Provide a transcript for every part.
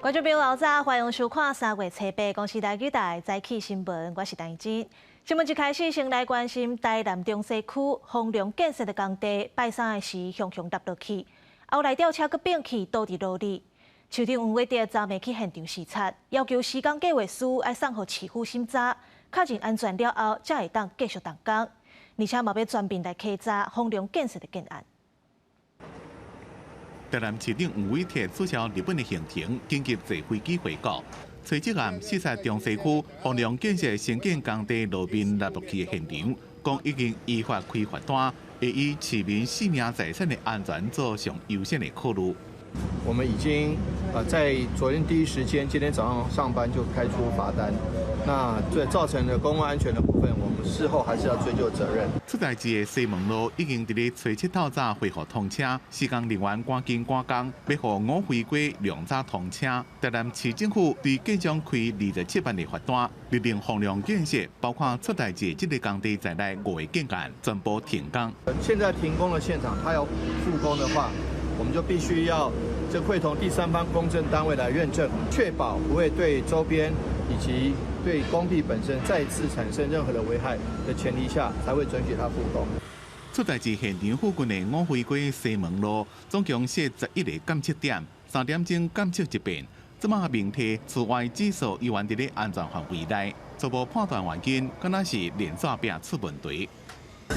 觀眾朋友早，歡迎收看3月初八公視台語台早起新聞，我是陳真。新聞一開始，先來關心台南中西區豐隆建設的工地，拜三的時雄雄塌落去，後來吊車閣變去倒佇路裡。市長黃偉哲昨暝去現場視察，要求施工計劃書愛送予市府審查，確認安全了後，才會當繼續動工。而且嘛欲全面來稽查豐隆建設的建案。台南市長黃偉哲取消日本的行程，緊急坐飛機回國。隨即暗視察中西區豐隆建設興建工地路面塌落去的現場，講已經依法開罰單，會以市民性命財產的安全做上優先的考慮。我們已經在昨天第一時間，今天早上上班就開出罰單。那這造成的公共安全的部分，我們事後還是要追究責任。出代誌的西門路已經佇咧初七透早恢復通車，施工人員趕緊趕工，欲予五妃街量早通車。台南市政府對建商開27萬的罰單，勒令豐隆建設，包括出代誌這个工地在內五个建案全部停工。現在停工的現場，他要復工的話，我們就必須要這會同第三方公證單位來認證，確保不會對周邊以及對工地本身再次產生任何的危害的前提下，才會准許他復工。出代誌現場附近的五妃街西門路，總共設11個監測點，3點鐘監測一遍。這馬明體紫外指數依然佇咧安全範圍內，初步判斷原因，敢若是連線壁出問題。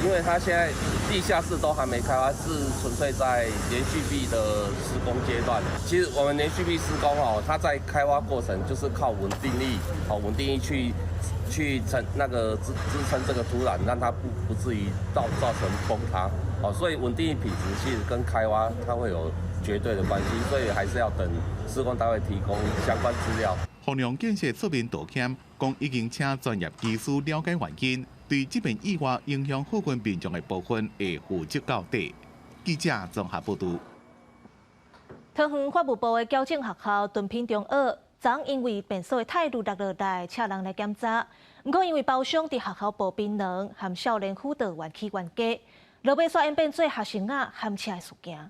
因為它現在地下室都還沒開挖，是純粹在連續壁的施工階段。其實我們連續壁施工哦，它在開挖過程就是靠穩定力，哦穩定力去撐那個支撐這個土壤，讓它不至於造成崩塌。哦，所以穩定力品質其實跟開挖它會有絕對的關係，所以還是要等施工單位提供相關資料。豐隆建設出面道歉，講已經請專業技師了解原因。對這遍意外影響附近民眾的部分會負責到底。記者綜合報導。桃園法務部的矯正學校敦品中學，昨因為便所的泰爐落落來，請人來檢查。毋過因為包廂佇學校爆檳榔，和少年輔導員起冤家，落尾煞演變做學生仔含車的事件。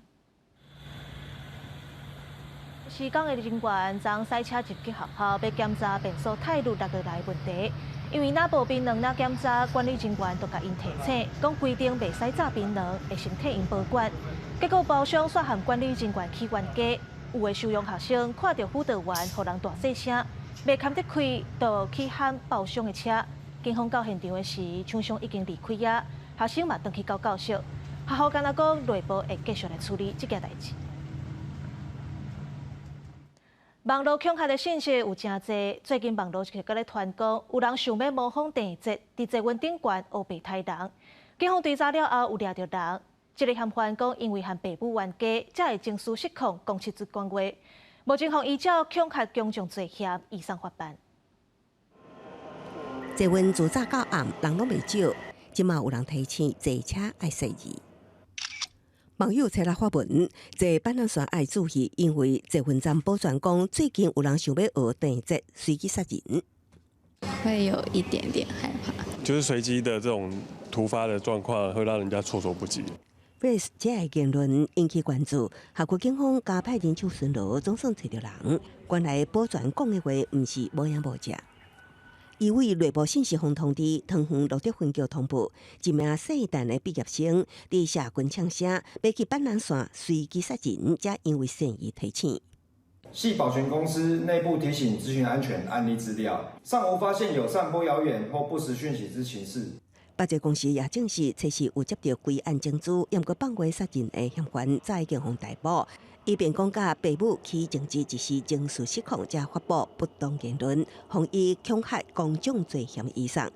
施工的人員昨駛車入去學校，欲檢查便所泰爐落落來的問題。因為若無檳榔若檢查，管理人員就共𪜶提醒，講規定袂使炸檳榔，會先替𪜶保管。結果包廂煞和管理人員起冤家，有的收容學生看著輔導員予人大細聲，袂堪得氣，就去喊包廂的車。警方到現場的時，廠商已經離開啊，學生嘛轉去到教室。學校敢若講內部會繼續來處理這件代誌。網路恐嚇的信息有誠濟，最近網路就閣咧傳講，有人想欲模仿鄭捷，佇捷運頂懸烏白刣人。警方追查了後有掠著人，這个嫌犯講因為和爸母冤家，才會情緒失控，講出這款話。目前予依照恐嚇公眾罪嫌移送法辦。捷運自早到暗，人攏袂少，這馬有人提醒坐車愛細膩。網友冊來發文，坐板南線愛注意，因為捷運站保全講，最近有人想欲學鄭捷，隨機殺人，會有一點點害怕。就是隨機的這種突發的狀況，會讓人家措手不及。 Face 這个言論引起關注，轄區警方加派人手巡邏，總算揣著人。原來保全講的話，毋是無影無跡。醫委內部信息方通知，桃園蘆竹分局通報，一名世大的畢業生佇社群嗆聲，欲去板南線隨機殺人，才因為善意提醒。係保全公司內部提醒資訊安全案例資料，尚無發現有散播謠言或不實訊息之情事。百濟公司也證實，確實有接著歸案證據，毋過放話殺人的嫌犯早已經予逮捕。伊辯講佮爸母起爭執，一時情緒失控，才發布不當言論，予以恐嚇公眾罪嫌移送。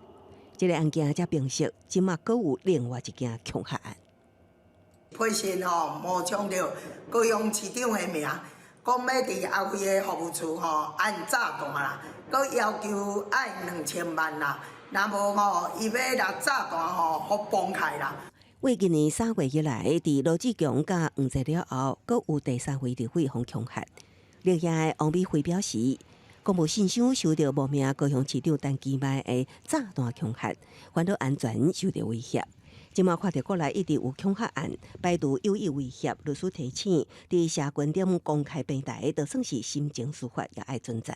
這个案件才平息，這馬閣有另外一件恐嚇案。批信吼冒充著高雄市長的名，講欲佇阿輝的服務處吼按炸彈啦，閣要求愛2000萬啦，若無吼，伊欲來炸彈吼，予崩開啦。為今年3月以來，佇羅志強佮黃捷了後，閣有第三位立委予恐嚇。另外，王美惠表示，公務信箱收著無名高雄市長陳其邁的炸彈恐嚇，煩惱安全受著威脅。這馬看著國內一直有恐嚇案，排除有意威脅，律師提醒，佇社群頂公開平台，就算是心情抒發，也愛準則。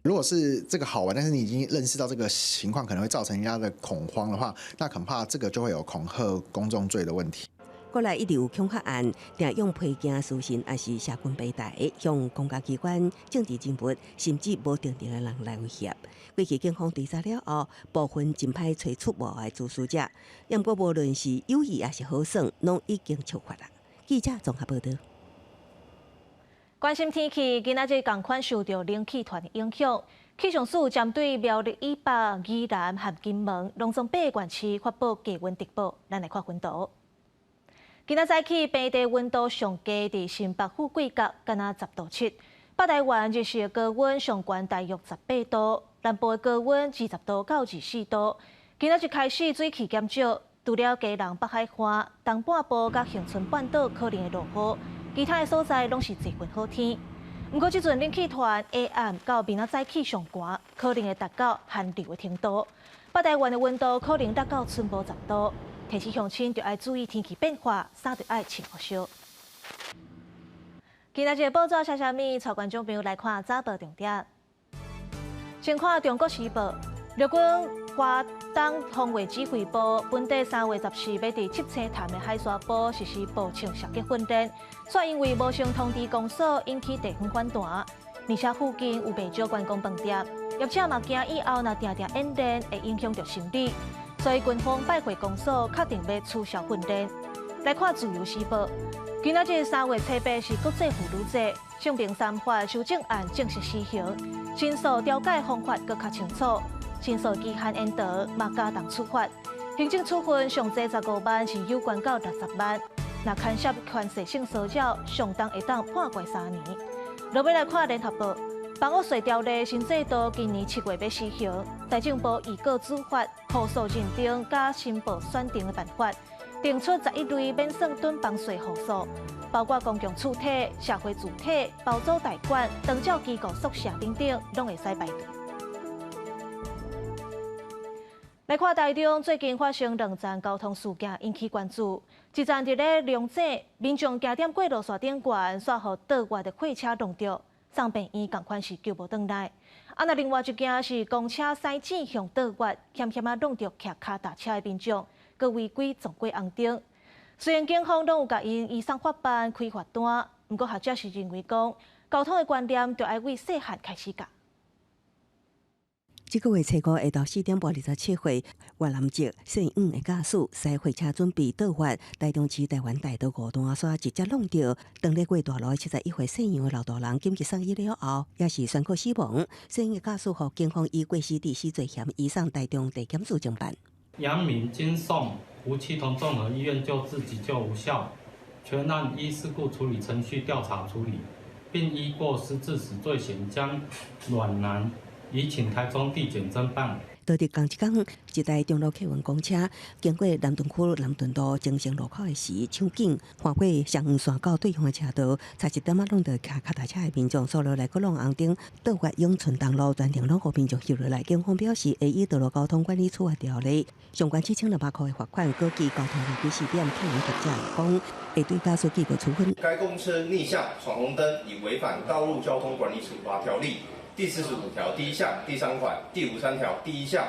如果是這個好玩，但是你已經認識到這個情況可能會造成人家的恐慌的話，那恐怕這個就會有恐嚇公眾罪的問題。國內一直有恐嚇案，定用批件私信，抑是社群平台向公家機關、政治人物，甚至無定定的人來威脅。過去警方調查了後，部分真歹揣出無的主使者，毋過無論是有意抑是好耍，攏已經觸法啦。記者綜合報導。關心天氣，今仔日仝款受著冷氣團的影響，氣象署針對苗栗以北、宜蘭和金門，攏總八個縣市發布低溫特報。咱來看溫度。今仔早起平地溫度上低佇新北富貴角，敢若10度7；北台灣日時的高溫上懸大約18度，南部的高溫20度到24度。今仔日開始水汽減少，除了基隆北海岸、東半部佮恆春半島可能會落雨，其他的所在攏是濟份好天。毋過這陣冷氣團下暗到明仔早起上寒，可能會達到寒流的程度。北台灣的溫度可能達到春無10度。提醒鄉親著愛注意天氣變化，衫著愛穿厚少。今仔日報紙寫啥物？帶觀眾朋友來看早報重點。先看《中國時報》，陸軍華東防衛指揮部本底3月14欲佇七星潭的海沙埔實施步槍射擊訓練，卻因為無先通知公所，引起地方反彈。而且附近有袂少觀光飯店，業者嘛驚以後若定定演練會影響著生理。所以軍方拜會公所，確定欲取消訓練。來看《自由時報》，今仔日3月初8是國際婦女節，性平三法修正案正式施行，申訴調解方法閣較清楚，申訴期限延長，嘛加重處罰，行政處分上濟15萬，是有懸到60萬。若牽涉權勢性騷擾，上重會當判關3年。落尾來看《聯合報》。房屋稅條例新制度今年7月欲施行，財政部預告主法、戶數認定佮申報選定的辦法，定出11類免算躉房稅戶數，包括公共厝體、社會住體、包租代管、長照機構宿舍等等，攏會使排除。來看台中最近發生兩樁交通事件，引起關注。一樁佇咧龍井，民眾行踮過路線頂懸，煞予倒越的貨車撞著。送病院仝款是救無轉來。啊，若另外一件是公車駛進向倒越，險險仔挵著騎跤踏車的民眾，閣違規撞過紅燈。雖然警方攏有共𪜶移送法辦開罰單，毋過學者是認為講，交通的觀念著愛為細漢開始教。這個月初五下晝4點半27分，越南籍姓黃的駕駛駛貨車準備倒越台中市台灣大道五段，煞直接挵著當咧過大路的71歲姓楊的老大人緊急送醫了後，也是宣告死亡。姓的駕駛予警方以過失致死罪嫌移送台中地檢署偵辦。楊明經送吳圻同綜合醫院救治急救無效，全案依事故處理程序調查處理，並依過失致死罪嫌將阮男移請台中地檢偵辦。佇仝一工，一台中路客運公車經過南屯區南屯路前生路口的時，搶緊橫過雙黃線到對方的車道，差一點仔挵著騎跤踏車的民眾，煞落來閣挵紅燈，倒越永春東路全程攏予民眾翕落來。警方表示，會依道路交通管理處罰條例，上懸7600塊的罰款，閣記交通違規四點，客運業者講會對駕駛記過處分。該公車逆向闖紅燈，已違反道路交通管理處罰條例第45條第一項第三款、第53條第1項，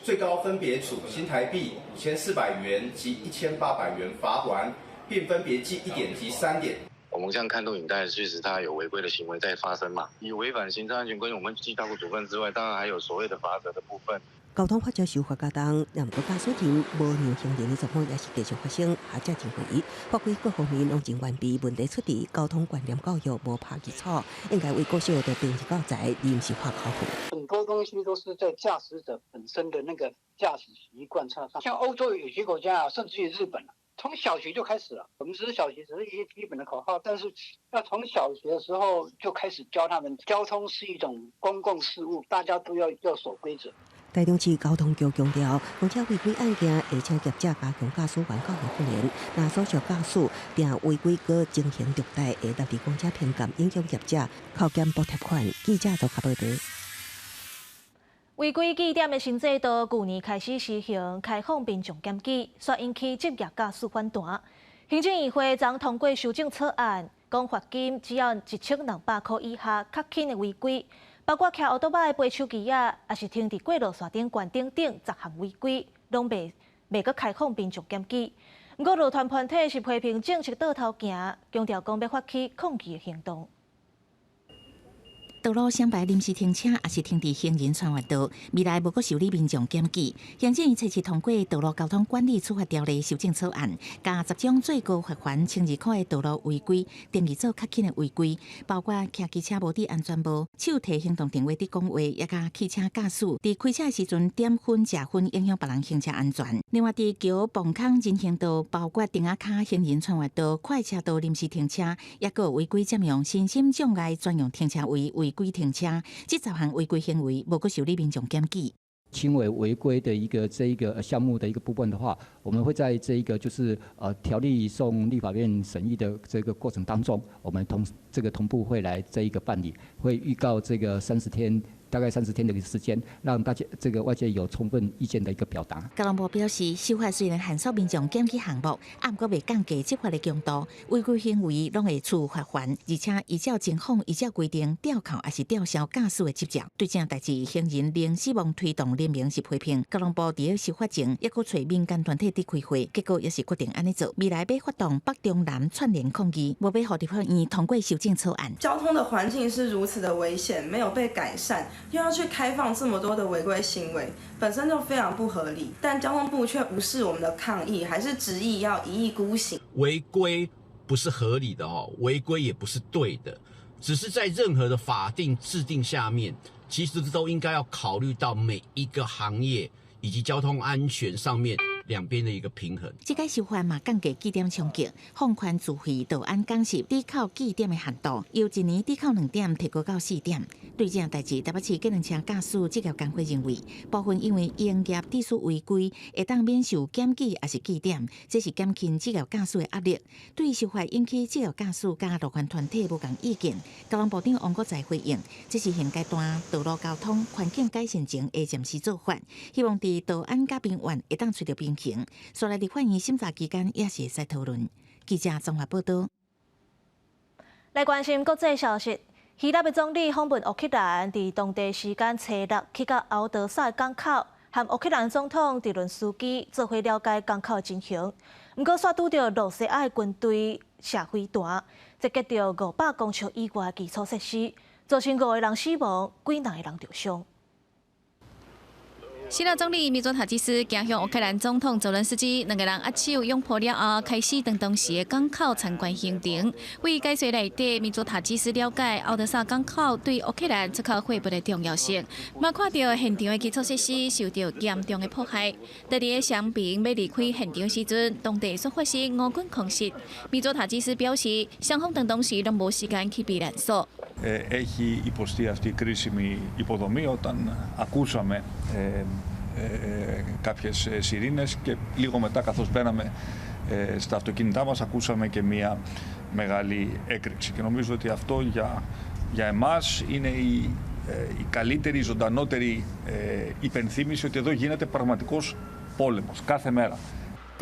最高分別處新台幣5400元及1800元罰鍰，並分別記1點及3點。我們這樣看錄影帶，確實他有違規的行為在發生嘛？以違反行車安全規定，我們記大過處分之外，當然還有所謂的罰則的部分。交通法則修法加重，毋過駕駛人無讓行人的狀況也是繼續發生。學者認為，法規各方面攏真完備，問題出佇交通觀念教育無拍基礎，應該為國小的編入教材，而毋是發考費。很多東西都是在駕駛者本身的那個駕駛習慣上，像歐洲有些國家啊，甚至於日本啊，從小學就開始了。我們只是小學，只是一些基本的口號，但是要從小學的時候就開始教他們，交通是一種公共事務，大家都要守規則。台中市交通局強調，公車違規案件會請業者加強駕駛員教育訓練，若所屬駕駛定違規閣情形重大，會納入公車評鑑，影響業者扣減補貼款。記者綜合報導。违规记点的新制度，旧年开始施行，开放民众检举，煞引起职业驾驶反弹。行政院会昨通过修正草案，讲罚金只要1200箍以下较轻的违规，包括骑欧多摆背手机仔，抑是停伫过路线顶悬等等十项违规，拢袂阁开放民众检举。毋过路权团体是批评政策倒头行，强调讲欲发起抗议的行动。道路双排临时停车，抑是停伫行人穿越道，未来无阁受理民众检举。行政院初七通过《道路交通管理处罚条例》修正草案，共十种最高罚锾1200箍的道路违规定义做较轻的违规，包括骑机车无戴安全帽、手提行动电话伫讲话，抑佮汽车驾驶伫开车时阵点烟食薰，影响别人行车安全。另外，伫桥磅空人行道，包括钉仔跤行人穿越道、快车道临时停车，抑阁违规占用身心障碍专用停车位违规停车，这十项违规行为无阁受理民众检举。轻微违规的一个这一个项目的一个部分的话，我们会在这一个就是条例送立法院审议的这个过程当中，我们同步会来这一个办理，会预告这个三十天。大概30天的一个时间，让大家这个外界有充分意见的一个表达。交通部表示，修法虽然限缩民众检举项目，毋过袂降低执法的强度，违规行为拢会处罚锾，而且依照情况依照规定吊扣抑是吊销驾驶的执照。对这代志，行人零死亡推动联盟是批评交通部伫咧修法前，犹阁揣民间团体伫开会，结果犹是决定按呢做。未来欲发动北中南串联抗议，无欲予立法院通过修正草案。交通的环境是如此的危险，没有被改善。又要去开放这么多的违规行为，本身就非常不合理。但交通部却无视我们的抗议，还是执意要一意孤行。违规不是合理的哦，违规也不是对的，只是在任何的法定制定下面，其实都应该要考虑到每一个行业以及交通安全上面两边的一个平衡。这改修法嘛，降低记点冲击，放宽自费道安讲习抵扣记点的限度，由一年抵扣2点提高到4点。对这代志，台北市计程车驾驶职业工会认为，部分因为营业秩序违规，会当免受检举抑是记点，这是减轻职业驾驶的压力。对修法引起职业驾驶佮路权团体无仝意见，交通部长王国材回应，这是现阶段道路交通环境改善前的暂时做法，希望伫道安佮平稳会当揣著平衡。所来立法院审查期间也是会使讨论。记者综合报道。来关心国际消息，希腊的总理访问乌克兰，伫当地时间初六去到敖德萨的港口，和乌克兰总统泽伦斯基做伙了解港口的情形。毋过，煞拄著罗西亚的军队射飞弹，袭击著500公尺以外的基础设施，造成五个人死亡，几若个人受伤。希腊总理米佐塔基斯行向乌克兰总统泽伦斯基，两个人握手拥抱了后，开始佇当时的港口参观行程。为解说内底，米佐塔基斯了解敖德萨港口对乌克兰出口货物的重要性，嘛看著现场的基础设施受著严重的破坏。伫咧伤兵欲离开现场时阵，当地煞发生乌军空袭。米佐塔基斯表示，双方当当时拢无时间去避难所。 Έχει υποστεί αυτή η κρίσιμη υποδομή όταν ακούσαμε κάποιες σειρήνες και λίγο μετά, καθώς μπαίναμε στα αυτοκίνητά μας, ακούσαμε και μία μεγάλη έκρηξη και νομίζω ότι αυτό για εμάς είναι η καλύτερη, η ζωντανότερη υπενθύμιση ότι εδώ γίνεται πραγματικός πόλεμος κάθε μέρα.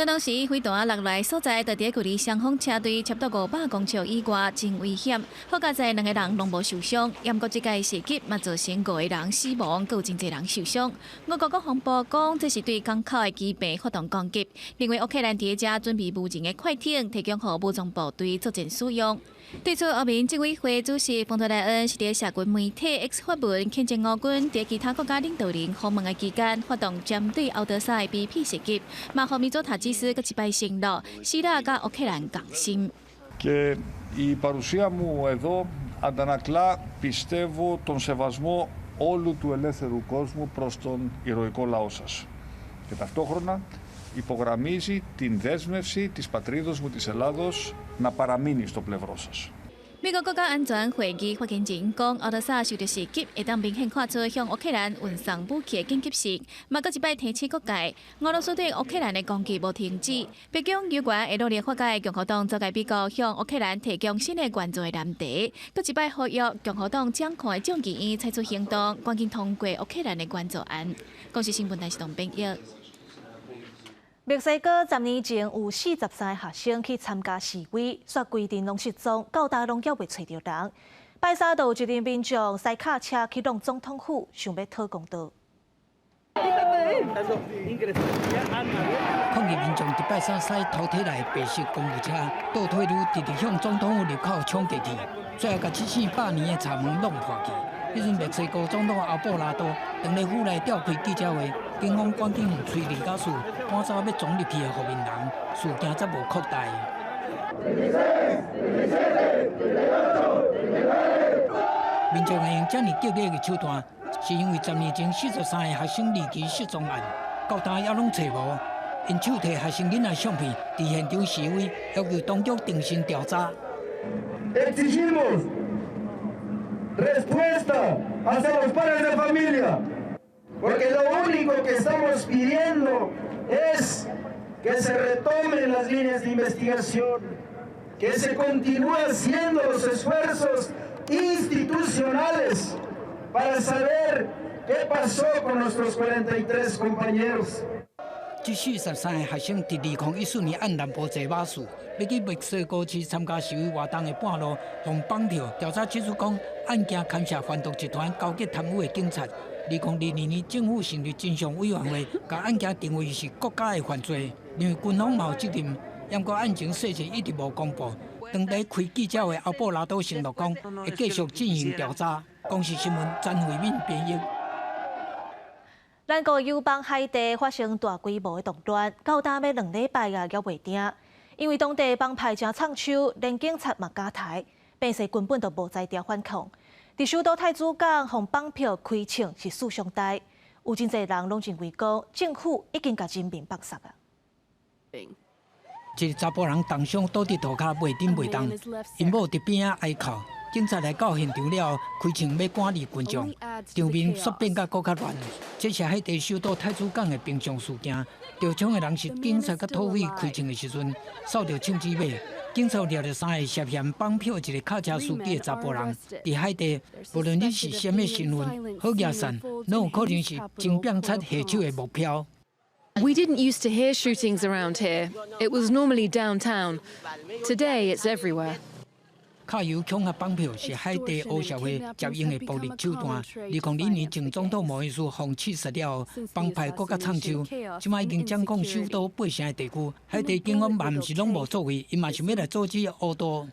當時飛彈落來所在，就佇距離雙方車隊差不多500公尺以外，真危險。好佳哉兩个人攏無受傷，毋過這擺襲擊嘛造成五個人死亡，閣有真濟人受傷。俄國國防部講，這是對港口的機坪發動攻擊，認為烏克蘭佇遮準備無人的快艇，提供予武裝部隊作戰使用。對此，歐盟執委會主席馮德萊恩是佇社群媒體 X 發文，譴責俄軍佇其他國家領導人訪問的期間，發動針對敖德薩的飛彈襲擊，嘛予米佐塔基斯閣一擺承諾，希臘佮烏克蘭仝心。 Και η παρουσία μου εδώ αντανακλά, πιστεύω, τον σεβασμό όλου του ελεύθερου κόσμου προς τον ηρωικό λαό σας. Και ταυτόχρονα υπογραμμίζει την δέσμευση της πατρίδος μου, της Ελλάδος, να παραμείνει στο πλευρό σας. 美國國家安全會議發言人講，敖德薩受著襲擊，會當明顯看出向烏克蘭運送武器的緊急性。嘛，閣一擺提醒各界，俄羅斯對烏克蘭的攻擊無停止。白宮有關會努力化解共和黨阻礙美國向烏克蘭提供新的援助的難題。閣一擺呼籲共和黨掌權的眾議院採取行動，趕緊通過烏克蘭的援助案。公視新聞台是董編譯。墨西哥10年前有43個學生去參加示威，煞規陣攏失蹤，到今攏猶未揣著人。拜三就有一陣民眾駛卡車去挵總統府，想欲討公道。抗議民眾佇拜三駛土鐵內白色公務車，倒退嚕直直向總統府入口衝過去，最後共七四百年的閘門弄破去。彼陣墨西哥總統奧布拉多當咧府內召開記者會，警方趕緊用催淚ガス趕走欲衝入去的予民人，事件才無擴大。民眾會用遮爾激烈的手段，是因為10年前43個學生離奇失蹤案，到今猶攏揣無。𪜶手提學生囡仔相片，佇現場示威，要求當局重新調查。 Respuesta hacia los padres de familia, porque lo único que estamos pidiendo es que se retomen las líneas de investigación, que se continúe haciendo los esfuerzos institucionales para saber qué pasó con nuestros 43 compañeros. 這43個學生佇2014年按南部坐馬事，欲去墨西哥市參加示威活動的半路，予綁著。調查指出講，案件牽涉販毒集團勾結貪污的警察。2022年，政府成立真相委員會，共案件定位是國家的犯罪，認為軍方嘛有責任。毋過案情細節一直無公布。當日開記者會，奧布拉多承諾講會繼續進行調查。公視新聞詹慧敏編譯。咱國友邦海地發生大規模的動亂，到今欲2禮拜啊，猶袂定。因為當地幫派誠創手，連警察嘛敢刣，變勢根本就無才調反抗。佇首都太子港，予綁票開槍是死傷大，有真濟人攏認為講政府已經共人民放殺啊。一个查埔人重傷倒佇塗跤袂振袂動，𪜶某佇邊仔哀哭。警察來到現場了後，開槍欲趕離群眾，場面煞變甲閣較亂。這是海地首都太子港的平常事件。著槍的人是警察佮土匪開槍的時陣，掃著槍支尾。警察掠著三个涉嫌綁票一个卡車司機的查埔人。佇海地，無論你是啥物身份，好額散，攏有可能是偵辦察下手的目標。 We didn't used to hear shootings around here. It was normally downtown. Today it's everywhere. 卡油恐嚇綁票是海地黑社會常用的暴力手段。2002年前總統莫伊斯予刺殺了後，幫派閣較創手，這擺已經掌控首都八成的地區。海地警方嘛毋是攏無作為，𪜶嘛想欲來阻止烏道。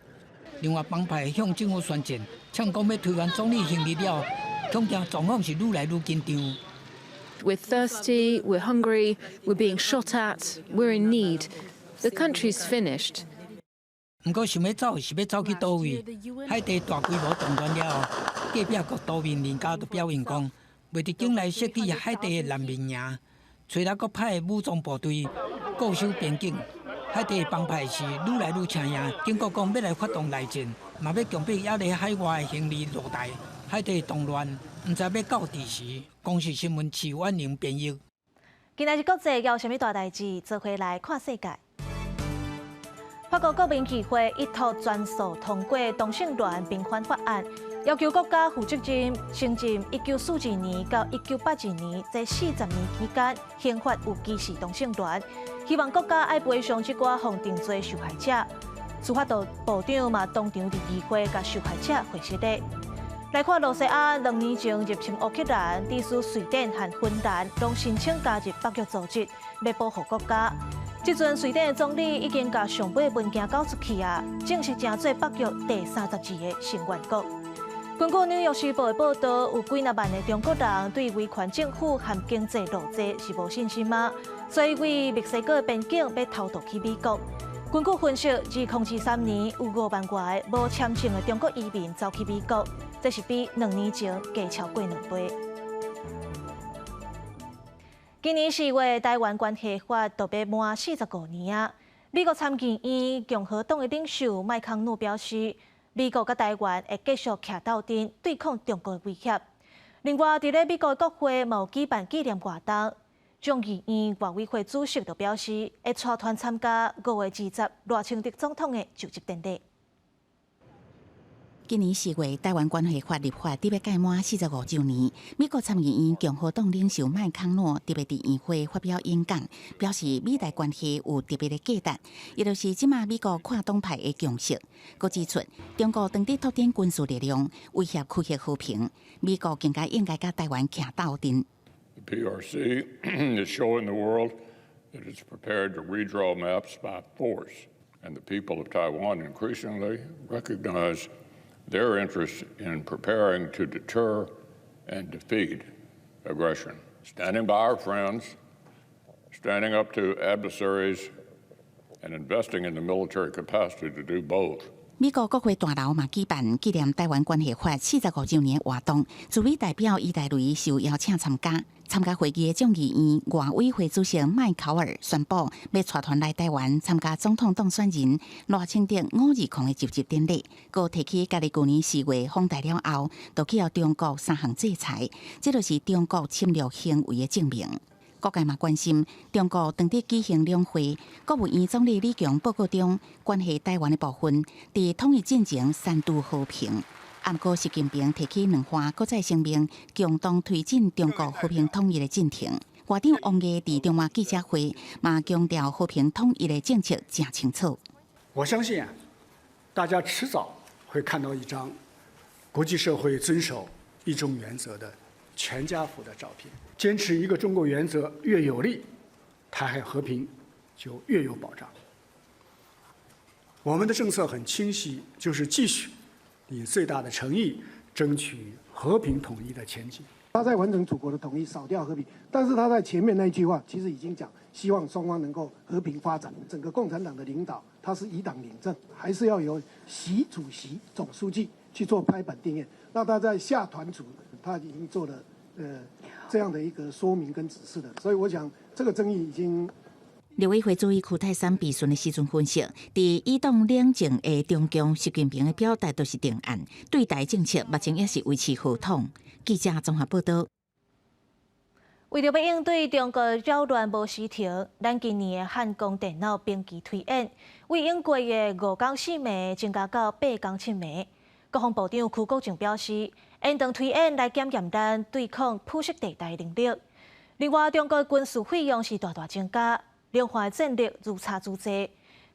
另外，幫派向政府宣戰，嗆講欲推翻總理亨利了，恐驚狀況是愈來愈緊張。 We're thirsty, we're hungry, we're being shot at, we're in need. The country's finished. 毋過想欲走是欲走去佗位？海地大規模動亂了後，隔壁國多明尼加就表明講，袂佇境內設置海地的難民營，揣來閣派武裝部隊固守邊境。海地幫派是愈來愈強硬，警告講欲來發動內戰，嘛欲強迫猶佇海外的亨利落台。海地動亂，毋知欲到佇時。公視新聞徐婉玲編譯。今仔日國際有啥物大代誌？做伙來看世界。法國國民議會一投全數通過同性戀平權法案，要求國家負責任承認1942年到1982年這40年期間刑法有歧視同性戀，希望國家愛賠償這寡予定罪受害者。司法部部長嘛當場佇議會共受害者會失禮。來看露西亞2年前入侵烏克蘭，致使瑞典和芬蘭攏申請加入北約組織，欲保護國家。這陣瑞典的總理已經共上尾文件交出去啊，正式成做北約第32個成員國。根據《紐約時報》的報導，有幾若萬的中國人對威權政府和經濟落濟是無信心嗎？所以對墨西哥邊境欲偷渡去美國。根據分析，2023年有5萬外个無簽證的中國移民走去美國，這是比2年前加超過2倍。今年4月，台灣關係法就欲滿45年啊！美國參議院共和黨的領袖麥康諾表示，美國佮台灣會繼續徛鬥陣對抗中國的威脅。另外，佇咧美國國會嘛有舉辦紀念活動，眾議院外委會主席就表示，會帶團參加5月20賴清德總統的就職典禮。今年4月，台灣關係法立法特別屆滿45週年，美國參議院共和黨領袖麥康諾特別佇院會發表演講，表示美台關係有特別的價值，也就是這馬美國跨黨派的共識。閣指出，中國當佇拓展軍事力量，威脅區域和平，美國更加應該佮台灣徛鬥陣。 The PRC is showing the world that it's prepared to redraw maps by force, and the people of Taiwan increasingly recognize their interest in preparing to deter and defeat aggression. Standing by our friends, standing up to adversaries, and investing in the military capacity to do both. 美國國會大樓嘛舉辦紀念台灣關係法45週年活動，駐美代表伊大雷受邀請參加。參加會議的眾議院外委會主席麥考爾宣布，欲帶團來台灣參加總統當選人賴清德520的就職典禮。閣提起家己舊年4月訪台了後，就去予中國三項制裁，這就是中國侵略行為的證明。各界嘛關心中國當佇舉行兩會，國務院總理李強報告中，關係台灣的部分，佇統一進程三度和平。毋過習近平提起兩岸閣再聲明，共同推進中國和平統一的進程。外長王毅佇中外記者會嘛強調和平統一的政策誠清楚。我相信啊，大家遲早會看到一張國際社會遵守一中原則的全家福的照片。堅持一個中國原則越有力，台海和平就越有保障。我們的政策很清晰，就是繼續以最大的誠意爭取和平統一的前景。他在完成祖國的統一，掃掉和平，但是他在前面那一句話其實已經講，希望雙方能夠和平發展。整個共產黨的領導，他是以黨領政，還是要由習主席總書記去做拍板定讞。那他在下團組，他已經做了這樣的一個說明跟指示的，所以我想這個爭議已經。陸委會主委區泰山備詢的時陣分析，佇以黨領政的中共，習近平的表態都是定案，對台政策目前也是維持和統。記者綜合報道。為著欲應對中國擾亂無時停，咱今年的漢光電腦兵棋推演，為應過的5工4暝增加到8工7暝。國防部長邱國正表示，延長推演來檢驗咱對抗灰色地帶能力。另外，中國軍事費用是大大增加，兩岸戰力愈差愈濟。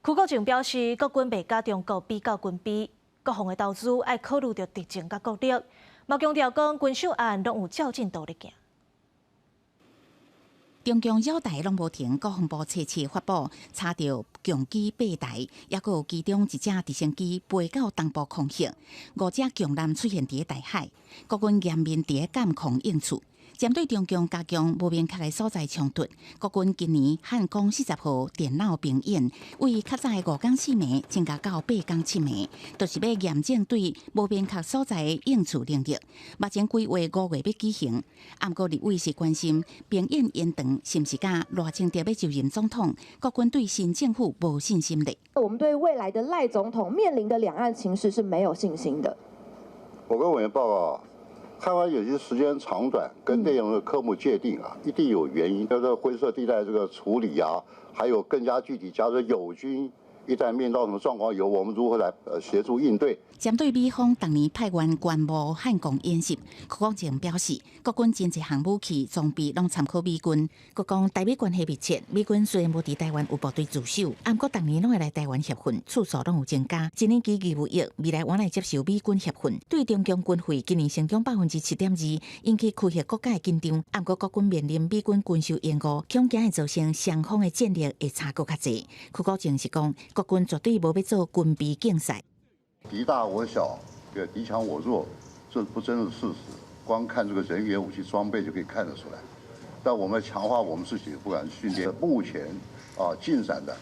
邱國正表示，國軍袂佮中國比較軍備，國防的投資愛考慮著敵情佮國力，嘛強調講軍售案攏有照進度咧行。中共擾台攏無停，國防部初七發布查著共機八台，抑閣有其中一隻直升機飛到東部空域，五隻共艦出現佇大海，國軍嚴密佇監控應處。針對中共加強無明確的所在衝突，國軍今年漢光40號電腦兵演，為較早的5工4暝增加到8工7暝，就是欲驗證對無明確所在的應處能力。目前規劃5月欲舉行，毋過立委是關心兵演延長是毋是佮賴清德欲就任總統，國軍對新政府無信心咧。我們對未來的賴總統面臨的兩岸情勢是沒有信心的。我跟委員報告。台灣有些時間長短跟內容的科目界定啊，一定有原因。這個灰色地帶這個處理啊，還有更加具體，假如友軍一旦面到什麼狀況，由我們如何來協助應對。針對美方逐年派員觀摩漢光演習，邱國正表示，國軍真濟項武器裝備攏參考美軍。閣講台美關係密切，美軍雖然無佇台灣有部隊駐守，毋過逐年攏會來台灣協訓，次數攏有增加。一年期義務役未來還來接受美軍協訓，對中共軍費今年成長7.2%，引起區域國家的緊張。毋過國軍面臨美軍軍售延誤，恐驚會造成雙方的戰力會差閣較濟。邱國正是講，國軍絕對無欲做軍備競賽。敵大我小，對，敵強我弱，這不爭的事實。光看這個人員、武器裝備就可以看得出來。但我們強化我們自己，不管訓練，目前啊進展的，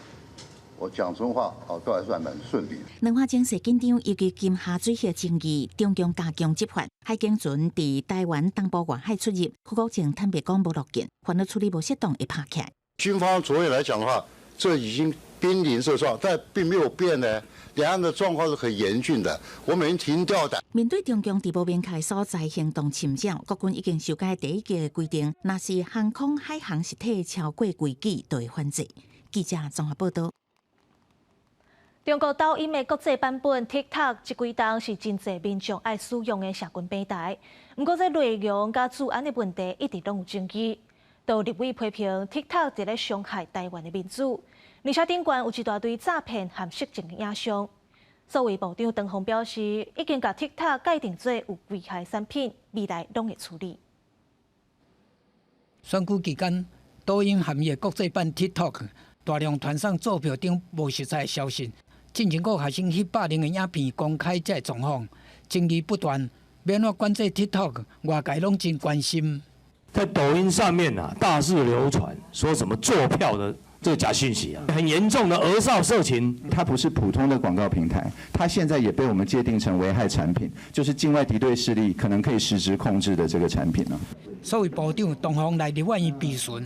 我講真話啊，都還算蠻順利。兩岸情勢緊張，尤其金廈水域爭議，中共加強執法。海警船佇台灣東部外海出入，邱國正坦白講無樂見，凡若處理無適當會拍起來。軍方昨夜來講的話，這已經瀕臨這狀，但並沒有變呢。兩岸的狀況是很嚴峻的，我每天提心吊膽。面對中共佇無明確所在行動侵擾，國軍已經修改第一季的規定，若是航空海航實體超過規矩，就會反制。記者綜合報道。中國抖音的國際版本 TikTok 這幾冬是真濟民眾愛使用的社群平台。毋過，這內容佮資安的問題一直攏有爭議。都立委批評 TikTok 佇咧傷害台灣的民主，而且頂懸有一大堆詐騙和色情的影像。數位部長唐鳳表示，已經共 TikTok 界定做有危害產品，未來攏會處理。選舉期間，抖音和伊的國際版 TikTok 大量傳送作票等無實在的消息。進前閣學生翕百零個影片公開這个狀況，爭議不斷。欲按怎管制 TikTok，外界攏真關心。在抖音上面啊，大肆流傳說什麼作票的這個假訊息啊，很嚴重的兒少色情。它不是普通的廣告平台，它現在也被我們界定成危害產品，就是境外敵對勢力可能可以實質控制的這個產品。數位部長唐鳳來立法院備詢，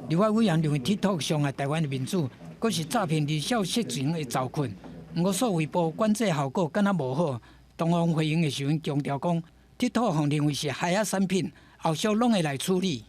立法委員認為 TikTok 傷害台灣的民主，閣是詐騙兒少色情的走困。毋過數位部管制效果敢若無好。唐鳳回應的時陣強調講，TikTok 予認為是害仔產品，後續攏會來處理。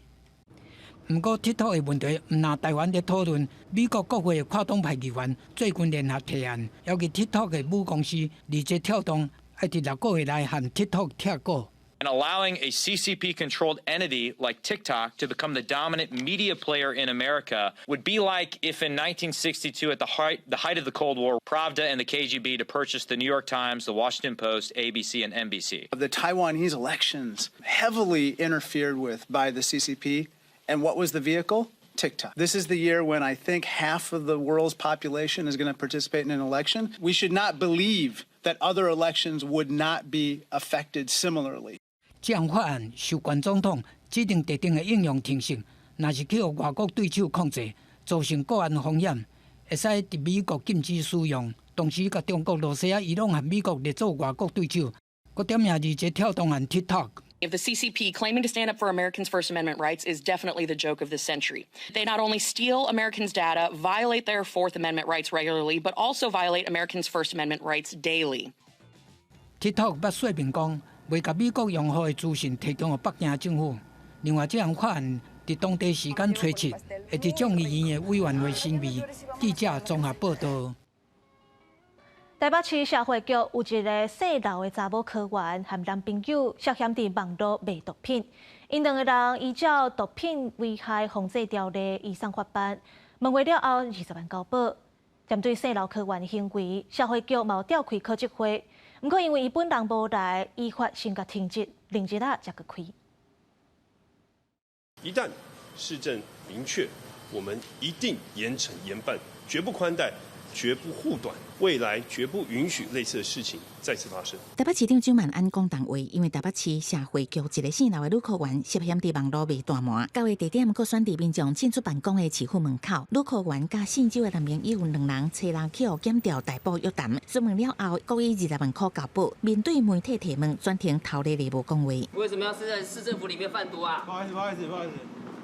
毋過 TikTok 的問題毋但台灣佇討論，美國國會的跨黨派議員最近聯合提案，要求 TikTok 的母公司字節跳動愛佇6個月內和 TikTok 拆股。 And allowing a CCP controlled entity like TikTok to become the dominant media player in America would be like if in 1962, at the height of the Cold War, Pravda and the KGB to purchase the New York Times, the Washington Post, ABC, and NBC. The Taiwanese elections heavily interfered with by the CCP. And what was the vehicle? TikTok. This is the year when I think half of the world's population is going to participate in an election. We should not believe that other elections would not be affected similarly. 這項法案授權總統指定特定的應用程式，若是去予外國對手控制，造成國安風險，會使佇美國禁止使用。同時，共中國、羅西亞、伊朗和美國列做外國對手，閣點名字節跳動和 TikTok。 If the CCP claiming to stand up for Americans' First Amendment rights is definitely the joke of the century. They not only steal Americans' data, violate their Fourth Amendment rights regularly, but also violate Americans' First Amendment rights daily. TikTok 捌說明講，袂共美國用戶的資訊提供予北京政府。另外，這項法案佇當地時間初七，會佇眾議院的委員會審議。記者綜合報道。台北市社會局有一个姓劉的查某科員和男朋友涉嫌佇網路賣毒品，𪜶兩个人依照毒品危害防制條例移送法辦，問話了後20萬交保。針對姓劉科員的行為，社會局嘛有召開考績會，毋過因為伊本人無來，依法先共停職，另一日才閣開。一旦事證明確，我們一定嚴懲嚴辦，絕不寬待。絕不護短，未來絕不允許類似的事情再次發生。台北市長蔣萬安講重話，因為台北市社會局一个姓劉的女科員涉嫌佇網路賣大麻，交易地點閣選佇民眾進出辦公的市府門口。女科員佮姓周的男朋友兩人揣人去予檢調逮捕約談，詢問了後，閣以20萬塊交保。面對媒體提問，全程頭咧咧無講話。為什麼要是在市政府裡面販毒啊？不好意思，不好意思，不好意思。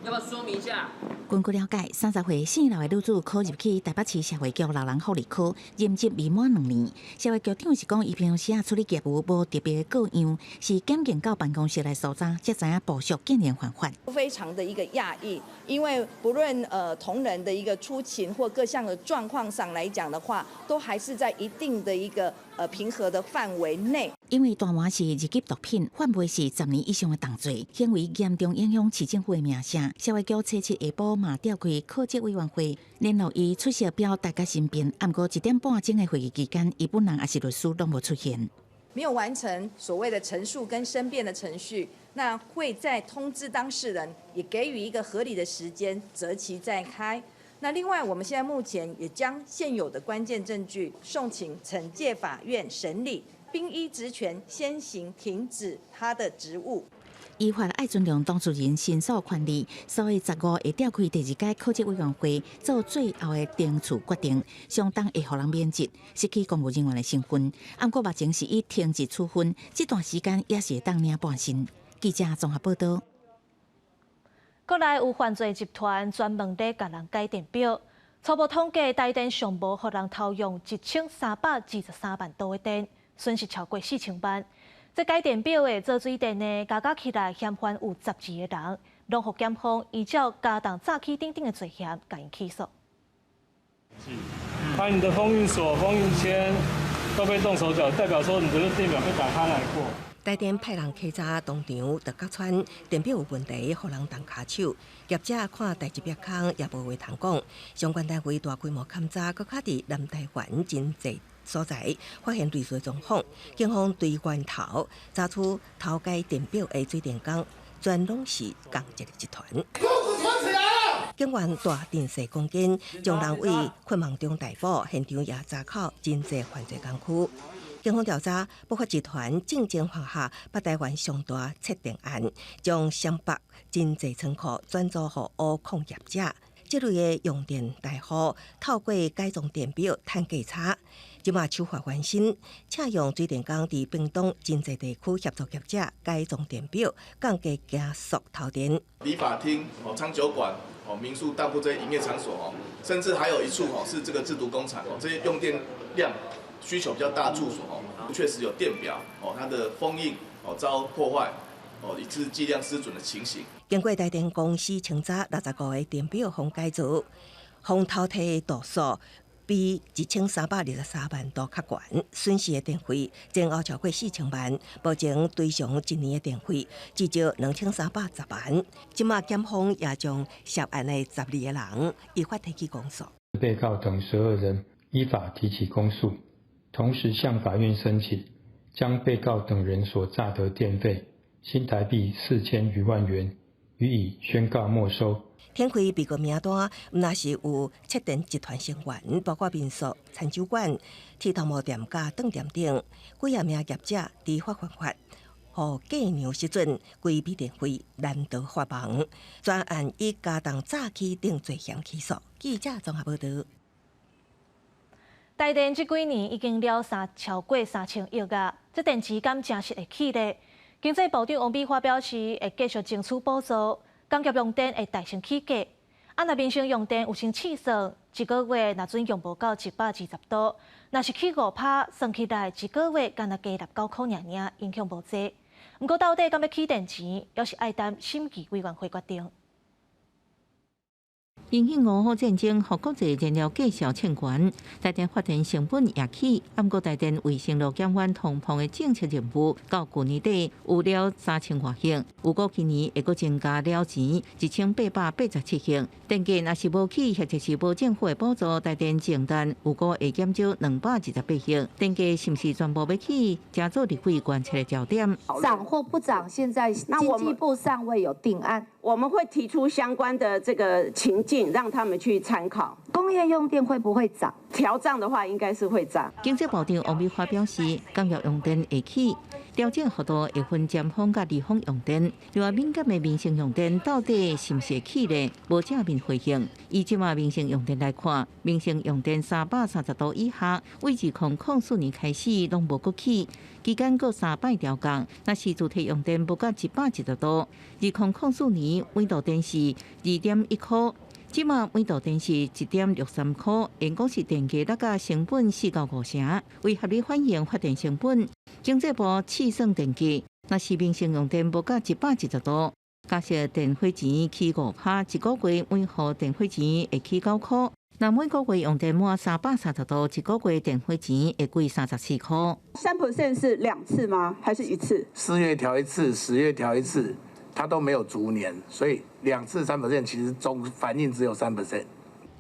要不要說明一下？根據了解，30歲姓劉的女子考入去台北市社會局老人福利科，任職未滿2年。社會局長是講，伊平常時啊處理業務無特別的過樣，是檢警到辦公室來搜查，才知影部屬竟然犯法。非常的一個訝異，因為不論同仁的一個出勤或各項的狀況上來講的話，都還是在一定的一個平和的範圍內。因為大麻是二級毒品，販賣是10年以上的重罪，行為嚴重影響市政府的名聲。社會局初七下晡嘛召開考績委員會，聯絡伊出席表達佮申辯。毋過1點半鐘的會議期間，伊本人抑是律師攏無出現。沒有完成所謂的陳述跟申辯的程序，那會再通知當事人，也給予一個合理的時間，擇期再開。那另外，我們現在目前也將現有的關鍵證據送請懲戒法院審理，並依職權先行停止他的職務。依法愛尊重當事人申訴權利，所以15會召開第二屆考績委員會做最後的懲處決定，相當會予人免職，失去公務人員的身份。毋過目前是以停職處分，這段時間也是會當領半薪。記者綜合報道。國內有犯罪集團專門咧共人改電錶，初步統計，台電上無予人偷用1323萬度的電，損失超過4000萬。這改電表的做水電的，加加起來嫌犯有12個人，攏予檢方依照加重詐欺等等的罪嫌，共𪜶起訴。把你的封印鎖、封印籤都被動手腳，代表說你這個電表被打開來過。台電派人稽查當場，就揭穿電表有問題，予人動跤手。業者看代誌煏空，也無話通講。相關單位大規模勘查，閣較佇南台灣真濟所在發現類似狀況，警方追源頭查出偷改電表的水電工，全攏是仝一个集團。警員大陣勢攻堅，將人佇困夢中逮捕，現場也查扣真濟犯罪工具。警方調查，不法集團進前犯下北台灣上大竊電案，將雙北真濟倉庫轉租予烏礦業者。這類的用電大戶透過改裝電表趁價差，這馬手法翻新，請用水電工佇屏東真濟地區協助業者改裝電表，降低加速偷電。理髮廳、哦餐酒館、哦民宿、當鋪這些營業場所哦，甚至還有一處哦是這個製毒工廠哦，這些用電量需求比較大住所哦，確實有電表哦，它的封印哦遭破壞哦，以致計量失準的情形。經過台電公司清查65個電表予改造，予偷提度數比1323萬度較懸，損失的電費前後超過4000萬，目前追償一年的電費至少2310萬。這馬檢方也將涉案的12個人依法提起公訴。被告等12人依法提起公訴，同時向法院申請將被告等人所詐得電費新台幣4000餘萬元予以宣告沒收。展開被告名單，毋但是有竊電集團成員，包括民宿、餐酒館、剃頭毛店佮當店等幾仔名業者，知法犯法，予計量失準，規避電費難逃法網。全案以加重詐欺等罪嫌起訴。記者綜合報導。台電這幾年已經了超過3000億啊！這電池敢真實會起咧？經濟部長王美花表示，會繼續爭取補助，工業用電會代先起價。啊，若民生用電有先試算，一個月若準用無到120度，若是起5%，算起來一個月干焦加69箍爾爾，影響無濟。毋過到底敢欲起電錢，猶是愛等審計委員會決定。引起烏烏戰爭，予國際燃料價數衝懸，台電發電成本也起。毋過台電為承諾減緩通膨的政策任務，到舊年底有了3000外億，預估今年會閣增加了錢1887億。電價若是無起，或者是無政府的補助，台電淨賺預估會減少228億。電價是毋是全部欲起，成做立委關切的焦點。漲或不漲，現在經濟部尚未有定案。我們會提出相關的這個情境，讓他們去參考。工業用電會不會漲？調漲的話，應該是會漲。經濟部長王美花表示，工業用電會起，調整幅度會分尖峰佮離峰用電。另外，敏感的民生用電到底是毋是會起呢？無正面回應。以這馬民生用電來看，民生用電330度以下，為2004年開始攏無閣起，期間閣三擺調降。若是住宅用電無到110度，2004年每度電是2.1箍。這馬每度電是1.63箍，因講是電價落甲成本4到5成，為合理反映發電成本，經濟部試算電價，若是民生用電無到110度，假設電費錢起5%，一個月每戶電費錢會起9箍。若每個月用電滿330度，一個月電費錢會貴34箍。3% 是兩次嗎？還是一次？4月調一次，10月調一次。它都沒有逐年，所以兩次3% 其實總反應只有3%。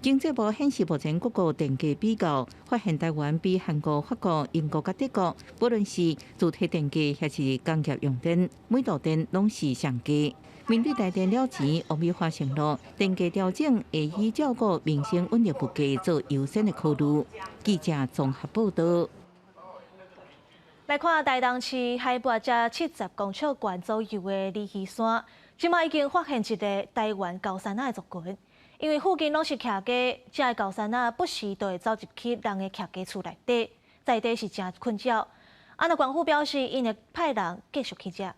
經濟部顯示，目前各國電價比較，發現台灣比韓國、法國、英國佮德國，無論是住宅電價抑是工業用電，每度電攏是上低。面對台電了錢，王美花承諾電價調整會以照顧民生穩定物價做優先的考慮。記者綜合報導。來看台東市海拔才70公尺懸左右的鯉魚山，這馬已經發現一个台灣高山鶩的族群。因為附近攏是徛家，這个高山鶩不時就會走入去人的徛家厝內底，在地是誠困擾。啊，那縣府表示，𪜶會派人繼續去遮。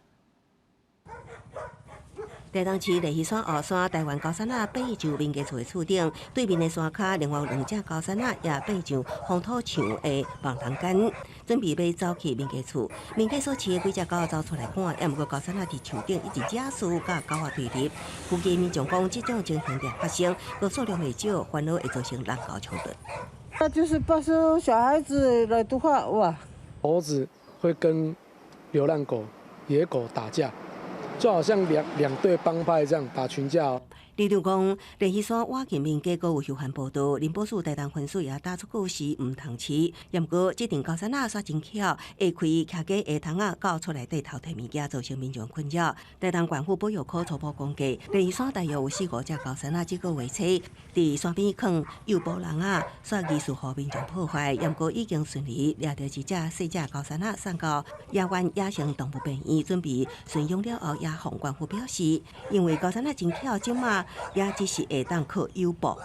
台東市麗溪山後山台灣高山仔爬上民家厝的厝頂，對面的山跤另外有兩隻高山仔也爬上風土牆的網欄間，準備欲走去民家厝。民家所飼的幾隻狗走出來趕，也毋過高山仔佇樹頂一直惹事佮狗仔對立。附近民眾講，這種情形常發生，閣數量袂少，煩惱會造成人狗衝突。那就是怕說小孩子來的話，哇，猴子會跟流浪狗、野狗打架。就好像兩隊幫派這樣打群架哦。里長講，麗溪山倚近民家閣有休閒步道，林保署台東分署也打出告示，毋通飼。毋過，這陣高山仔煞真巧，會開騎機下窗仔到厝內底偷提物件，造成民眾困擾。台東縣府保育科初步估計，麗溪山大約有四五隻高山仔，這個月初佇山邊囥誘捕籠仔，煞疑似予民眾破壞。毋過已經順利掠著一隻細隻高山仔，送到野灣野生動物病院，準備馴養了後，也予縣府表示，因為高山仔真巧，這馬也只是會當靠誘捕。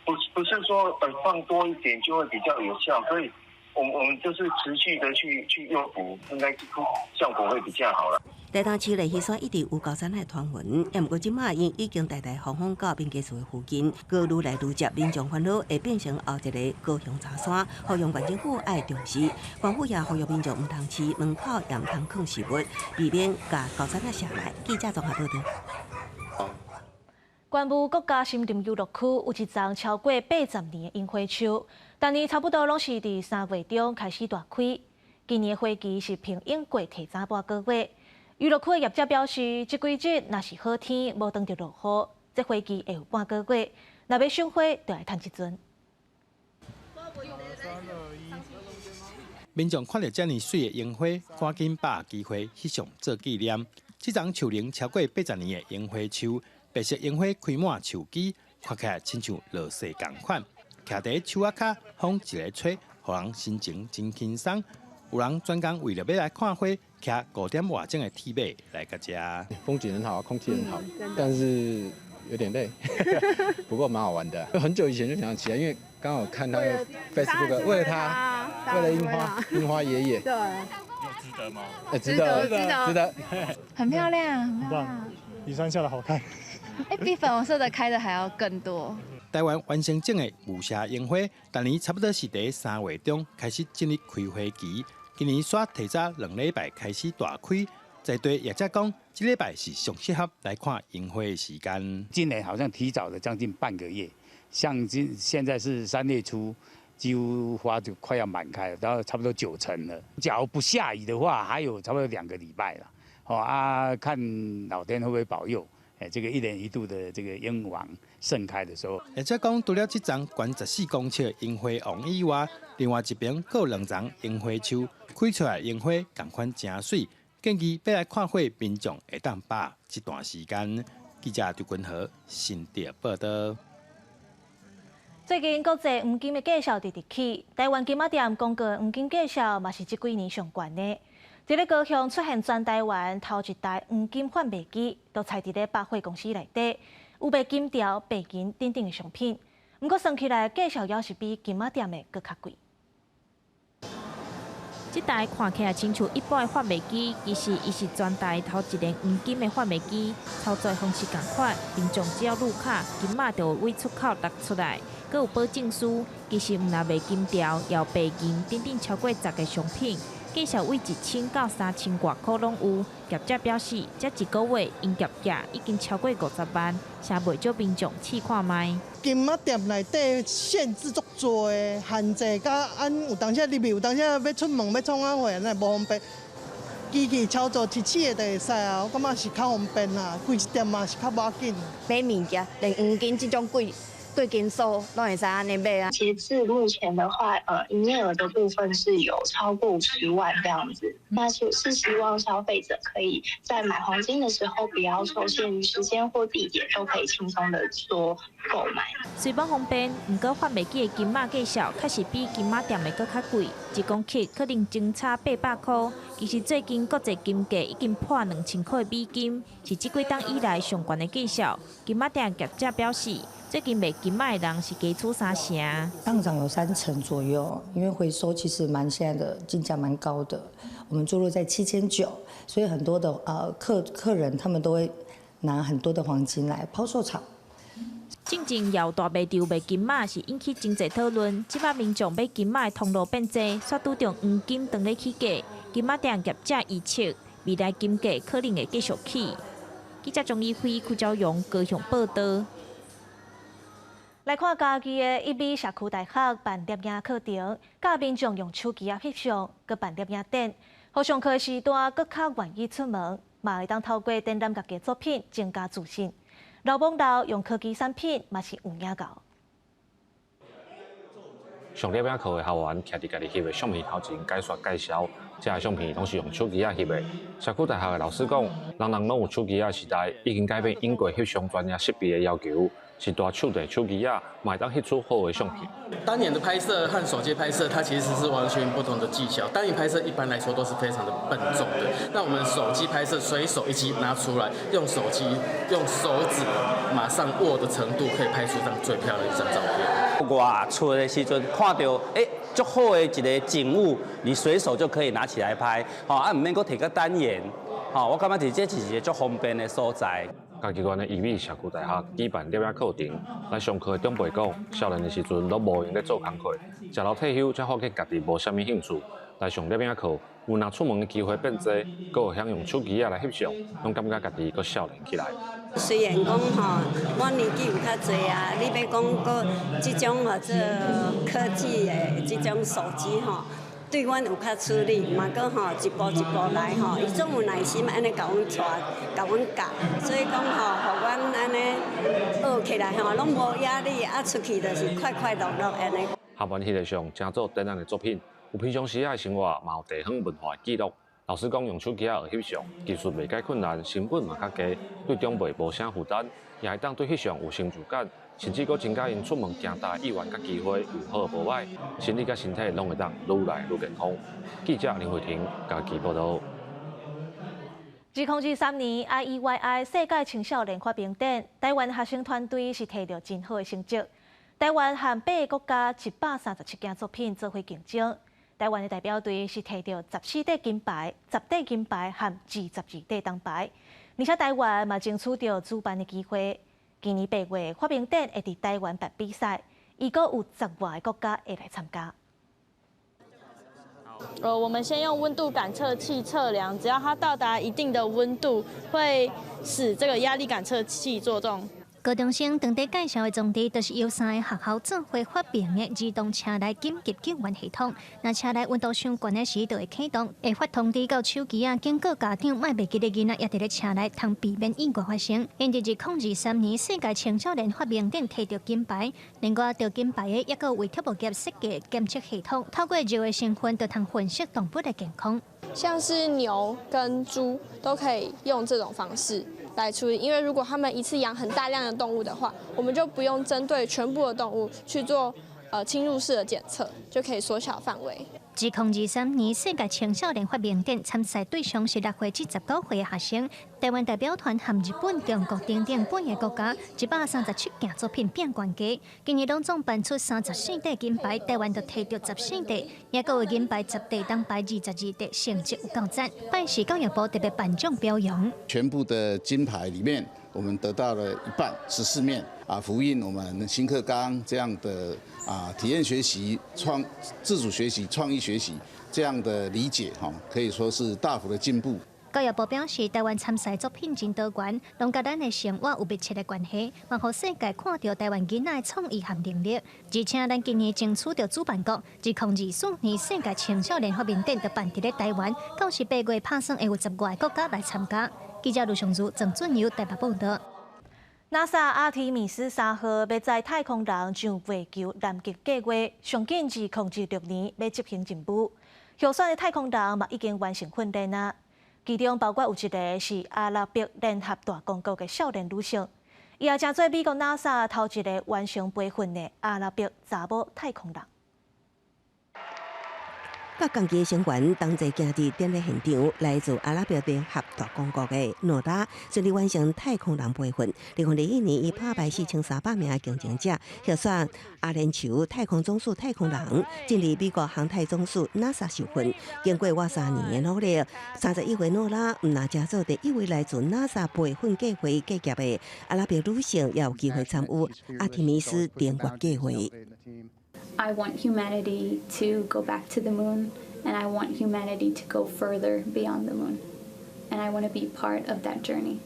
不是說放多一點就會比較有效，所以我們就是持續的去誘捕，應該效果會比較好啦。台東市麗溪山一直有高山仔傳聞，也毋過這馬𪜶已經大大方方到民家厝的附近，閣愈來愈捷，民眾煩惱會變成後一个高雄柴山，呼籲縣政府愛重視，縣府也呼籲民眾毋通飼，門口也毋通囥食物，避免共高山仔射來。記者綜合報道。關務國家森林遊樂區有一叢超過80年的櫻花樹，逐年差不多攏是佇3月中開始大開。今年花期是平永過提早半個月。遊樂區的業者表示，這幾日若是好天，無當著落雨，這花期會有半個月。若欲賞花，就愛趁這陣。民眾看著遮爾媠的櫻花，趕緊把握機會翕相做紀念。這叢樹齡超過80年的櫻花樹，白色櫻花開滿樹枝，看起來親像落雪仝款。徛佇樹仔跤，風一个吹，予人心情真輕鬆。有人專工為著欲來看花，騎5點外鐘的鐵馬來到遮。風景很好，空氣很好，但是有點累，不過蠻好玩的。很久以前就想騎，因為剛好看他 Facebook，為了他，為了櫻花，櫻花爺爺。對。有值得嗎？值得，值得，值得。很漂亮，很漂亮，比山下的好看。比粉紅色的開的還要更多。台灣原生種的霧社櫻花，逐年差不多是佇3月中開始進入開花期。今年煞提早2禮拜開始大開，在地業者講，這禮拜是上適合來看櫻花的時間。今年好像提早了將近半個月，像今現在是3月初，幾乎花就快要滿開了，然後差不多9成了。假如不下雨的話，還有差不多2個禮拜了。好啊，看老天會不會保佑。這個一年一度的這個櫻王盛開的時候，而且講，除了這叢懸14公尺的櫻花王以外，另外一邊閣有2叢櫻花樹，開出來櫻花仝款誠媠，建議欲來看花民眾會當把握這段時間。記者張君和新竹報道。最近國際黃金的價數直直起，台灣金仔店公告黃金價數嘛是這幾年上懸的。佇咧高雄出現全台灣頭一台黃金販賣機，都採佇咧百貨公司內底，有賣金條、白銀等等的商品。毋過算起來，價數猶是比金仔店的閣較貴。這台看起來親像一般的販賣機，其實伊是全台頭一个黃金的販賣機，操作方式仝款，民眾只要入卡，金仔就會對出口擲出來，閣有保證書。其實毋但賣金條，也有白銀等等超過10个商品。價數對1000到3000外箍攏有。業者表示，這一个月營業額已經超過50萬，誠袂少民眾試看覓。金仔店內底限制足濟的，限制甲按有當時入去，有當時欲出門欲創啥貨，那無方便。機器操作一次的就會使啊，我感覺是較方便啦，開一店嘛是較無要緊。買物件，連黃金這種貴。貴金屬攏會使按呢買啊。截至目前的話，營業額的部分是有超過50萬這樣子。那是希望消費者可以在買黃金的時候，不要受限於時間或地點，都可以輕鬆的做購買。雖無方便，毋過販賣機的金仔價數確實比金仔店的閣較貴，一公克可能相差800箍。其實最近國際金價已經破2000箍的美金，是這幾冬以來上懸的價數。金仔店業者表示，最近賣金仔的人是加出3成，上漲有3成左右，因為回收其實蠻現在的金價蠻高的，我們坐落在7900，所以很多的客人他們都會拿很多的黃金來拋售場。進前搖大賣場賣金仔是引起真濟討論，這擺民眾買金仔的通路變濟，煞拄著黃金當咧起價，金仔店業者預測未來金價可能會繼續起。記者鍾以輝、邱昭榮高雄報導。來看嘉義的一美社區大學辦攝影課程，教民眾用手機仔翕相，閣辦攝影展，予上課時段閣較願意出門，嘛會當透過展覽家己作品增加自信。老罔老用科技產品嘛是有影𠢕。上攝影課的學員徛佇家己翕的相片頭前解說介紹，這个相片攏是用手機仔翕的。社區大學的老師講，人人攏有手機仔時代，已經改變隱過翕相專業設備的要求，是帶手提手機仔，嘛會當翕出好的相片。單眼的拍攝和手機拍攝，它其實是完全不同的技巧。單眼拍攝一般來說都是非常的笨重的，那我們手機拍攝，隨手一機拿出來，用手機用手指馬上握的程度，可以拍出張最漂亮一張照片。外出的時陣看著，足好的一個景物，你隨手就可以拿起來拍，吼，啊，毋免閣提個單眼，吼，我感覺這是一個足方便的所在。嘉義縣的醫美社區大學舉辦攝影課程，來上課的長輩講，少年的時陣攏無閒咧做工課，食到退休才發覺家己無啥物興趣。來上攝影課，有若出門的機會變濟，閣會曉用手機仔來翕相，攏感覺家己閣少年起來。雖然講吼，我年紀有較濟啊，你欲講閣這種號做科技的這種手機吼，對阮有較吃力，嘛閣吼一步一步來吼，伊總有耐心按呢共阮帶，共阮教，所以講吼，予阮按呢學起來吼，攏無壓力，啊出去就是快快樂樂按呢。學員翕的相，成做展覽的作品，有平常時仔的生活，嘛有地方文化的記錄。老師講，用手機仔學翕相，技術袂蓋困難，成本嘛較低，對長輩無啥負擔，也會當對翕相有成就感，甚至閣增加𪜶出門行踏的意願佮機會，有好無歹，心理佮身體攏會當愈來愈健康。記者林慧婷嘉義報導。2023年 IEYI 世界青少年發明展，台灣學生團隊是摕著真好的成績。台灣和八个國家137件作品做伙競爭。台灣的代表隊是摕著14塊金牌、10塊銀牌和22塊銅牌，而且台灣嘛爭取著主辦的機會。今年8月發明展會佇台灣辦比賽，預估有十外个國家會來參加。我們先用溫度感測器測量，只要它到達一定的溫度，會使這個壓力感測器作動。高中生當地介紹的裝置，就是由三个學校做伙發明的自動車內緊急救援系統。若車內溫度傷懸的時，就會啟動，會發通知到手機仔，警告家長莫袂記得囡仔猶佇咧車內，通避免意外發生。𪜶佇2023年世界青少年發明展摕著金牌，另外得金牌的抑閣有委託業設計檢測系統，透過肉的成分，就通分析動物的健康。像是牛跟豬都可以用這種方式來處理，因為如果他們一次養很大量的動物的話，我們就不用針對全部的動物去做侵入式的檢測，就可以縮小範圍。2023年世界青少年發明展參賽對象是6歲至19歲的學生，台灣代表團和日本、中國等等八个國家137件作品拼懸低。今年攏總頒出34塊金牌，台灣就摕著14塊，也閣有銀牌10塊、銅牌22塊，成績有夠讚。拜四教育部特別頒獎表揚。全部的金牌裡面，我們得到了一半，14面啊，呼應我們新課綱這樣的啊體驗學習、創自主學習、創意學習這樣的理解，哈，可以說是大幅的進步。教育部表示，台灣參賽作品真多元，攏佮咱的生活有密切的關係，嘛予世界看著台灣囡仔的創意和能力。而且，咱今年爭取著主辦國，2024年世界青少年發明展就辦佇咧台灣，到時8月拍算會有十外個國家來參加。記者盧尚如、鄭俊友台北報導。 NASA 阿提米斯3號欲載太空人上月球南極計畫，上緊2026年欲執行任務。候選的太空人嘛已經完成訓練啊，其中包括有一个是阿拉伯聯合大公國的少年女性，伊也成做美國 NASA 頭一个完成培訓的阿拉伯查某太空人。佮仝期的成員同齊行佇典禮現場，來自阿拉伯聯合大公國的諾拉順利完成太空人培訓。2021年，伊打敗4300名的競爭者，獲選阿聯酋太空總署太空人，進入美國航太總署 NASA 受訓。經過倚3年的努力，31歲諾拉毋但成做第一位來自 NASA 培訓計劃畢業的阿拉伯女性，也有機會參與阿提米斯登月計劃。 I want humanity to go back to the moon, and I want humanity to go further beyond the moon, and I want to be part of that journey.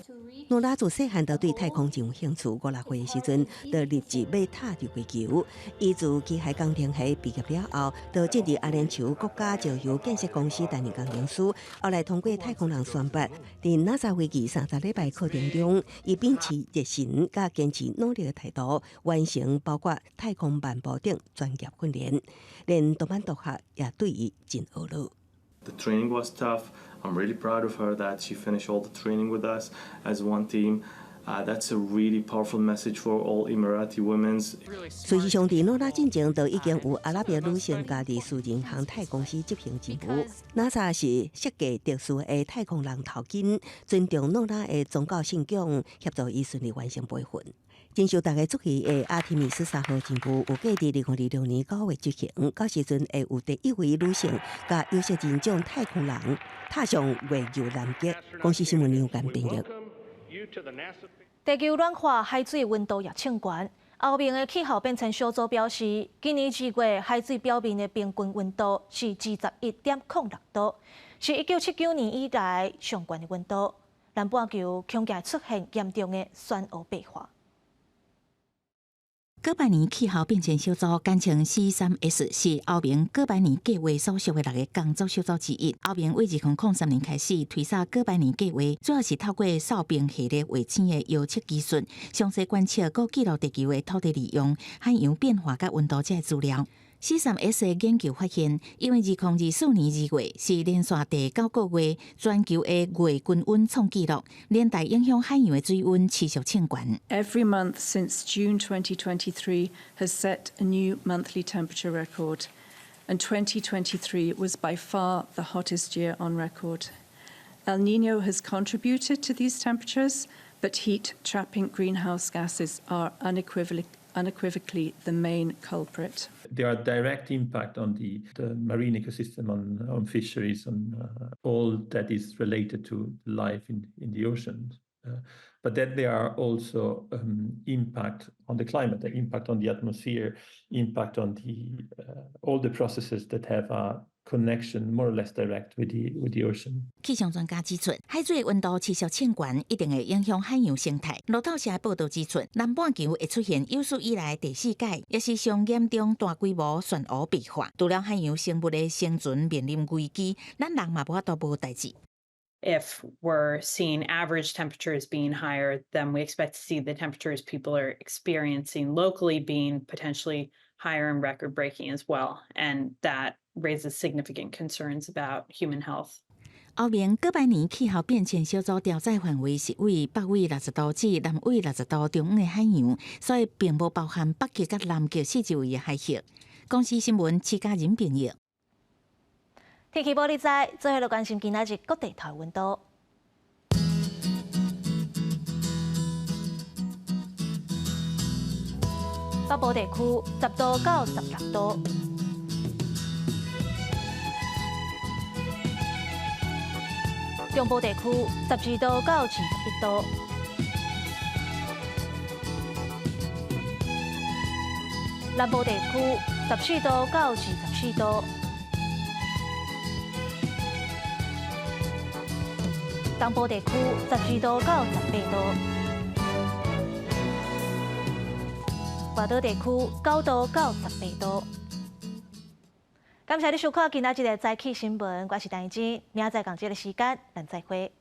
諾拉自細漢就對太空真有興趣，五六歲的時陣就立志欲踏入月球。伊自機械工程系畢業了後，就進入阿聯酋國家石油建設公司擔任工程師。後來通過太空人選拔，佇 NASA 為期30禮拜課程中，伊秉持熱忱佮堅持努力的態度，完成包括太空漫步等專業訓練。連同班同學也對伊真呵咾。 The training was tough. I'm really proud of her that she finished all the training with us as one team. That's a really powerful message for all Emirati women. 事實上，佇諾拉進前就已經有阿拉伯女性加入私人航太公司執行任務。NASA 是設計特殊的太空人頭巾，尊重諾拉的宗教信仰，協助伊順利完成培訓。真受大家注意的阿提米斯3號任務，預計佇2026年9月執行，到時陣會有第一位女性佮有色人種太空人踏上月球南極。公視新聞劉干編譯。地球暖化，海水溫度也升懸。歐盟的氣候變遷小組表示，今年2月海水表面的平均溫度是21.06度，是1979年以來上懸的溫度。南半球恐驚出現嚴重的漩渦白化。哥白尼氣候變遷小組，簡稱 C3S，是歐盟哥白尼計畫所屬的六个工作小組之一。歐盟對2003年開始推捒哥白尼計畫，主要是透過哨兵系列衛星的遙測技術，詳細觀測閣記錄地球的土地利用、海洋變化佮溫度這些資料。C3S 的研究發現，因為2024年2月是連續第九個月全球的月均溫創紀錄，連帶影響海洋的水溫持續升懸。 Every month since June 2023 has set a new monthly temperature record, and 2023 was by far the hottest year on record. El Niño has contributed to these temperatures, but heat-trapping greenhouse gases are unequivocally the main culprit. There are direct impact on the marine ecosystem, on fisheries, on all that is related to life in the ocean. But then there are also impact on the climate, the impact on the atmosphere, impact on all the processes that have a connection more or less direct with the ocean. 氣象專家指出，海水溫度持續升懸，一定會影響海洋生態。路透社報道指出，南半球會出現有史以來第四屆，也是上嚴重大規模漩渦白化。除了海洋生物的生存面臨危機，咱人嘛無法度無代誌。 If we're seeing average temperatures being higher, then we expect to see the temperatures people are experiencing locally being potentially higher and record breaking as well. And that raises significant concerns about human health. 歐盟哥白尼氣候變遷小組調查範圍是位北緯60度至南緯60度中央的海洋，所以並無包含北極佮南極四周圍的海域。公視新聞徐嘉仁編譯。天氣報你知，最後來關心今仔日各地頭溫度。北部地區10度到16度。中部地區12度到21度。南部地區14度到24度。東部地區12度到18度。外島地區9度到18度。感謝你收看今仔日的早起新聞，我是陳怡靜，明仔載仝這个時間，咱再會。